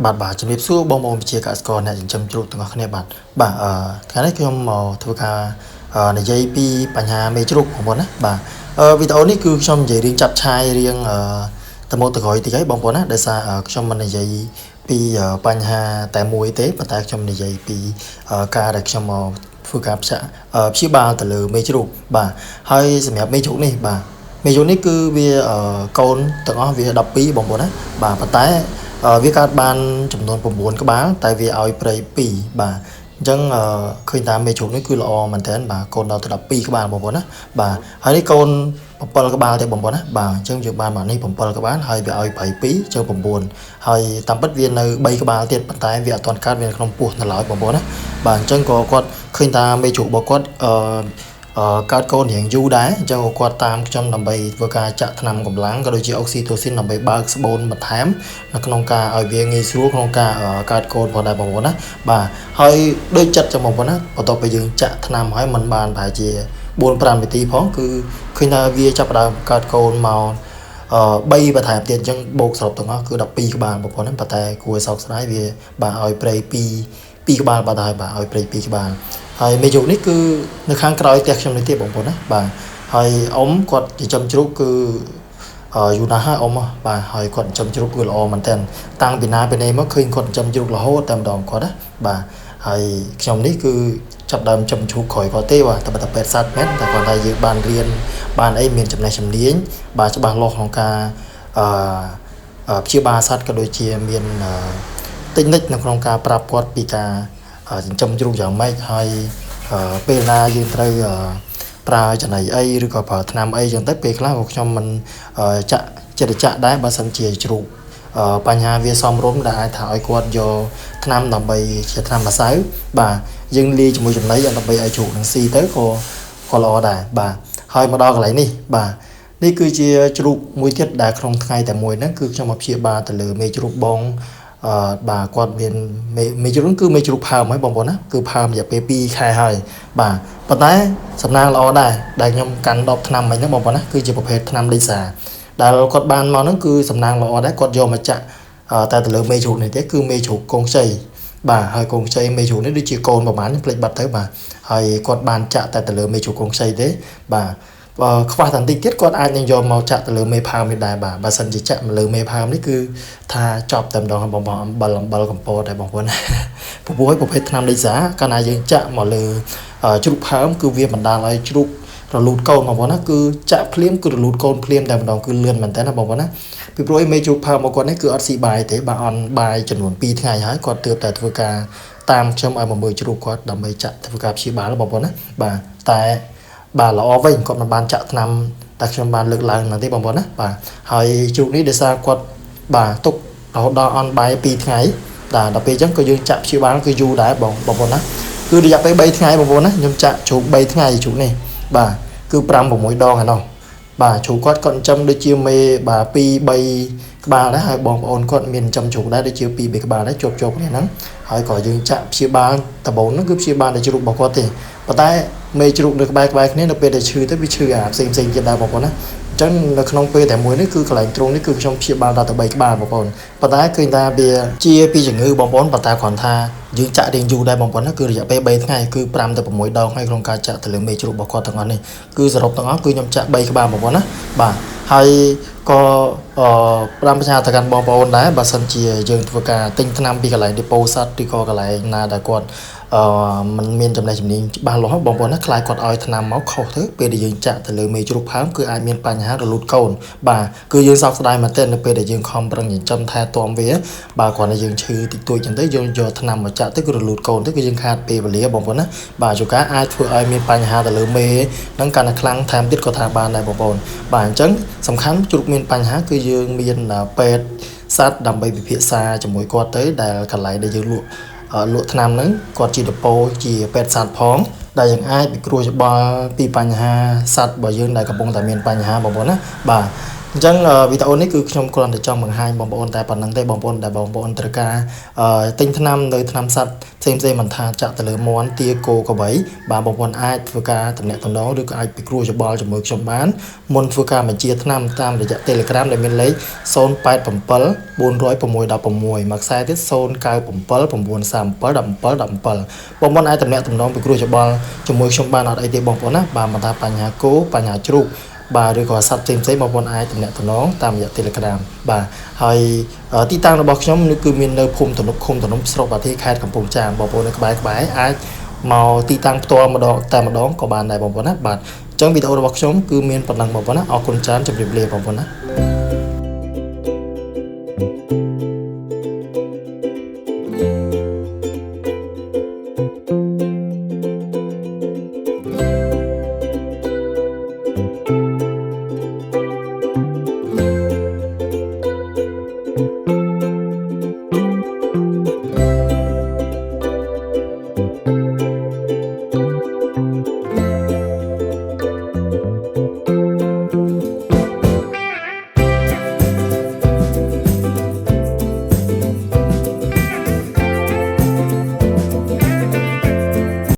បាទបាទជំរាបសួរបងប្អូនប្រជាកសិករអ្នកចិញ្ចឹមជ្រូកទាំងអស់គ្នាបាទបាទអឺថ្ងៃនេះខ្ញុំមកធ្វើការនិយាយពីបញ្ហាមេជ្រូកបងប្អូនណាបាទវីដេអូនេះគឺខ្ញុំនិយាយរៀងចាប់ឆាយរៀងទៅមុខទៅក្រោយតិចហើយបងប្អូនណាដោយសារខ្ញុំមិននិយាយពីបញ្ហាតែមួយទេប៉ុន្តែខ្ញុំនិយាយពីការដែលខ្ញុំមកធ្វើការព្យាបាលទៅលើមេជ្រូកបាទហើយសម្រាប់មេជ្រូកនេះបាទមេជ្រូកនេះគឺវាកូនទាំងអស់វា12បងប្អូនណាបាទប៉ុន្តែវាកើតបានចំនួន9ក្បាលតែវាឲ្យព្រៃ2បាទអញ្ចឹងឃើញថាមេជ្រូកនេះគឺល្អមែនតើបាទកូនដល់ទៅ12ក្បាលបងប្អូនណាបាទហើយនេះកូន7ក្បាលទេបងប្អូនណាបាទអញ្ចឹងយើងបានមកនេះ7ក្បាលហើយវាឲ្យព្រៃ2ចឹង9ហើយតាមពិតវានៅ3ក្បាលទៀតប៉ុន្តែវាអត់ទាន់កើតវានៅក្នុងពោះនៅឡើយបងប្អូនណាបាទអញ្ចឹងក៏គាត់ឃើញថាមេជ្រូករបស់គាត់កើតកូនរៀងយូរដែរអញ្ចឹងគាត់តាមខ្ញុំដើម្បីធ្វើការចាក់ថ្នាំកម្លាំងក៏ដូចជាអុកស៊ីតូស៊ីនដើម្បីបើកស្បូនបន្ថែមនៅក្នុងការឲ្យវាងាយស្រួលក្នុងការកើតកូនផងដែរបងប្អូនណាបាទហើយដូចចិត្តចឹងបងប្អូនណាបន្ទាប់ពីយើងចាក់ថ្នាំហើយมันបានប្រហែលជា4 5នាទីផងគឺឃើញថាវាចាប់ផ្ដើមកើតកូនមក3បន្ថែមទៀតអញ្ចឹងបូកសរុបទាំងអស់គឺ12ក្បាលបងប្អូនណាប៉ុន្តែគួរឲ្យសោកស្ដាយវាបាទឲ្យព្រៃ2ក្បាលបាត់ហើយបាទឲ្យព្រៃ2ក្បាលហើយមេជ្រូកនេះគឺនៅខាងក្រោយផ្ទះខ្ញុំនេះទៀតបងប្អូនណាបាទហើយអ៊ំគាត់ចិញ្ចឹមជ្រូកគឺយូរណាស់ហើយអ៊ំបាទហើយគាត់ចិញ្ចឹមជ្រូកគឺល្អមែនទែនតាំងពីណាពីណីមកឃើញគាត់ចិញ្ចឹមជ្រូករហូតតែម្ដងគាត់ណាបាទហើយខ្ញុំនេះគឺចាប់ដើមចិញ្ចឹមជ្រូកក្រោយគាត់ទេបាទតែពេទ្យសត្វមែនតែគាត់ថាយើងបានរៀនបានអីមានចំណេះជំនាញបាទច្បាស់លាស់ក្នុងការអឺព្យាបាលសត្វក៏ដូចជាមានតិចនិចនៅក្នុងការប្រាប់គាត់ពីការចិញ្ចឹមជ្រូកយ៉ាងម៉េចហើយពេលណាយើងត្រូវប្រើចំណីអីឬក៏ប្រើថ្នាំអីចឹងទៅពេលខ្លះក៏ខ្ញុំមិនចាក់ចិត្តចាក់ដែរបើសិនជាជ្រូកបញ្ហាវាសមរម្យដែលអាចថាឲ្យគាត់យកថ្នាំដើម្បីជាថ្នាំម្សៅបាទយើងលាយជាមួយចំណីដើម្បីឲ្យជ្រូកនឹងស៊ីទៅក៏ល្អដែរបាទហើយមកដល់កន្លែងនេះបាទនេះគឺជាជ្រូកមួយទៀតដែលក្នុងថ្ងៃតែមួយហ្នឹងគឺខ្ញុំមកព្យាបាលទៅលើមេជ្រូកបងបាទគាត់មានមេជ្រូកគឺមេជ្រូកផើមហើយបងប្អូនណាគឺផើមរយៈពេល2ខែហើយបាទប៉ុន្តែសំណាងល្អដែរដែលខ្ញុំកាន់ដបថ្នាំមិញហ្នឹងបងប្អូនណាគឺជាប្រភេទថ្នាំលីសាដែលគាត់បានមកហ្នឹងគឺសំណាងល្អដែរគាត់យកមកចាក់តែទៅលើមេជ្រូកនេះទេគឺមេជ្រូកកងខ្ចីបាទហើយកងខ្ចីមេជ្រូកនេះដូចជាកូនប្រហែលភ្លេចបាត់ទៅបាទហើយគាត់បានចាក់តែទៅលើមេជ្រូកកងខ្ចីទេបាទបើខ្វះតែបន្តិចទៀតគាត់អាចនឹងយកមកចាក់ទៅលើមេផើមនេះដែរបាទបើសិនជាចាក់មកលើមេផើមនេះគឺថាចប់តែម្ដងបងប្អូនអំបិលកំពតដែរបងប្អូនណាព្រោះប្រភេទថ្នាំលីសាកាលណាយើងចាក់មកលើជ្រូកផើមគឺវាបណ្ដាលឲ្យជ្រូករលូតកូនបងប្អូនណាគឺចាក់ភ្លាមគឺរលូតកូនភ្លាមតែម្ដងគឺលឿនមែនតើណាបងប្អូនណាពីព្រោះឯមេជ្រូកផើមរបស់គាត់នេះគឺអត់ស៊ីបាយទេបាទអន់បាយចំនួន2ថ្ងៃហើយគាត់ទើបតែធ្វើការតាមខ្ញុំឲ្យមកមើលជ្រូកគាត់ដើម្បីចាក់ធ្វើការព្យាបាលបងប្អូនណាបាទតែបាទល្អវិញគាត់មិនបានចាក់ថ្នាំតែខ្ញុំបានលើកឡើងហ្នឹងទេបងប្អូនណាបាទហើយជ្រូកនេះដោយសារគាត់បាទទុករហូតដល់អន់បាយ2ថ្ងៃបាទដល់ពេលអញ្ចឹងក៏យើងចាក់ព្យាបាលគឺយូរដែរបងប្អូនណាគឺរយៈពេល3ថ្ងៃបងប្អូនណាខ្ញុំចាក់ជ្រូក3ថ្ងៃជ្រូកនេះបាទគឺ5 6ដងឯណោះបាទជ្រូកគាត់ចិញ្ចឹមដូចជាមេបាទ2 3ក្បាលដែរហើយបងប្អូនគាត់មានចិញ្ចឹមជ្រូកដែរដូចជា2 3ក្បាលដែរជាប់គ្នាហ្នឹងហើយក៏យើងចាក់ព្យាបាលដំបូងហ្នឹងគឺព្យាបាលតែជ្រូករបស់គាត់ទេប៉ុន្តែមេជ្រូកនៅក្បែរគ្នានៅពេលដែលឈឺទៅវាឈឺអាផ្សេងទៀតដែរបងប្អូនណាអញ្ចឹងនៅក្នុងពេលតែមួយនេះគឺកន្លែងទ្រុងនេះគឺខ្ញុំព្យាបាលដល់ទៅ3ក្បាលបងប្អូនប៉ុន្តែឃើញថាវាជាពីជំងឺបងប្អូនប៉ុន្តែគ្រាន់ថាយើងចាក់រៀងយូរដែរបងប្អូនណាគឺរយៈពេល3ថ្ងៃគឺ5ទៅ6ដងហើយក្នុងការចាក់ទៅលើមេជ្រូករបស់គាត់ទាំងអស់នេះគឺសរុបទាំងអស់គឺខ្ញុំចាក់3ក្បាលបងប្អូនណាបាទហើយក៏ផ្ដាំផ្ញើទៅកាន់បងប្អូនដែរបើសិនជាយើងធ្វើការទិញថ្នាំពីកន្លែងដេប៉ូសត្វឬក៏កន្លែងណាដែលគាត់มันមានចំណេះជំនាញច្បាស់លាស់បងប្អូនណាខ្លាចគាត់ឲ្យថ្នាំមកខុសទៅពេលដែលយើងចាក់ទៅលើមេជ្រូកផើមគឺអាចមានបញ្ហារលូតកូនបាទគឺយើងសោកស្ដាយមែនទែននៅពេលដែលយើងខំប្រឹងចិញ្ចឹមថែទាំវាបាទគ្រាន់តែយើងឈឺតិចតួចចឹងទៅយើងយកថ្នាំមកចាក់ទៅគឺរលូតកូនទៅគឺយើងខាតពេលវេលាបងប្អូនណាបាទជួនកាលអាចធ្វើឲ្យមានបញ្ហាទៅលើមេនឹងកាន់តែខ្លាំងថែមទៀតក៏ថាបានដែរបងប្អូនបាទអញ្ចឹងសំខាន់ជ្រូកមានបញ្ហាគឺយើងមានពេទ្យសត្វដើម្បីពិភាក្សាជាមួយគាត់ទៅដែលកន្លែងដែលយើងលក់ថ្នាំហ្នឹងគាត់ជាដប៉ូជាពេទ្យសត្វផងដែលយើងអាចពិគ្រោះយោបល់ពីបញ្ហាសត្វរបស់យើងដែលកំពុងតែមានបញ្ហាបងប្អូនណាបាទ អញ្ចឹងវីដេអូនេះគឺខ្ញុំគ្រាន់តែចង់បង្ហាញបងប្អូនតែប៉ុណ្្នឹងទេបងប្អូនដែលបងប្អូនត្រូវការទិញថ្នាំនៅថ្នាំសត្វផ្សេងផ្សេងមិនថាចាក់ទៅលើមាន់ទាគោក្របីបាទបងប្អូនអាចធ្វើការតំណាក់តំណងឬក៏អាចពិគ្រោះយោបល់ជាមួយខ្ញុំបានមុនធ្វើការបញ្ជាថ្នាំតាមរយៈ Telegram ដែលមានលេខ087 406 16មួយខ្សែទៀត097 937 17 17បងប្អូនអាចតំណាក់តំណងពិគ្រោះយោបល់ជាមួយខ្ញុំបានអត់អីទេបងប្អូនណាបាទមិនថាបញ្ហាគោបញ្ហាជ្រូកបាទឬក៏សត្វផ្សេងៗបងប្អូនអាចតំណាក់តំណងតាមរយៈ Telegram បាទហើយទីតាំងរបស់ខ្ញុំនេះគឺមាននៅភូមិទំនប់ឃុំទំនប់ស្រុកបាទីខេត្តកំពង់ចាមបងប្អូននៅក្បែរក្បែរអាចមកទីតាំងផ្ទាល់ម្ដងតែម្ដងក៏បានដែរបងប្អូនណាបាទអញ្ចឹងវីដេអូរបស់ខ្ញុំគឺមានប៉ុណ្ណឹងបងប្អូនណាអរគុណច្រើនជម្រាបលាបងប្អូនណា។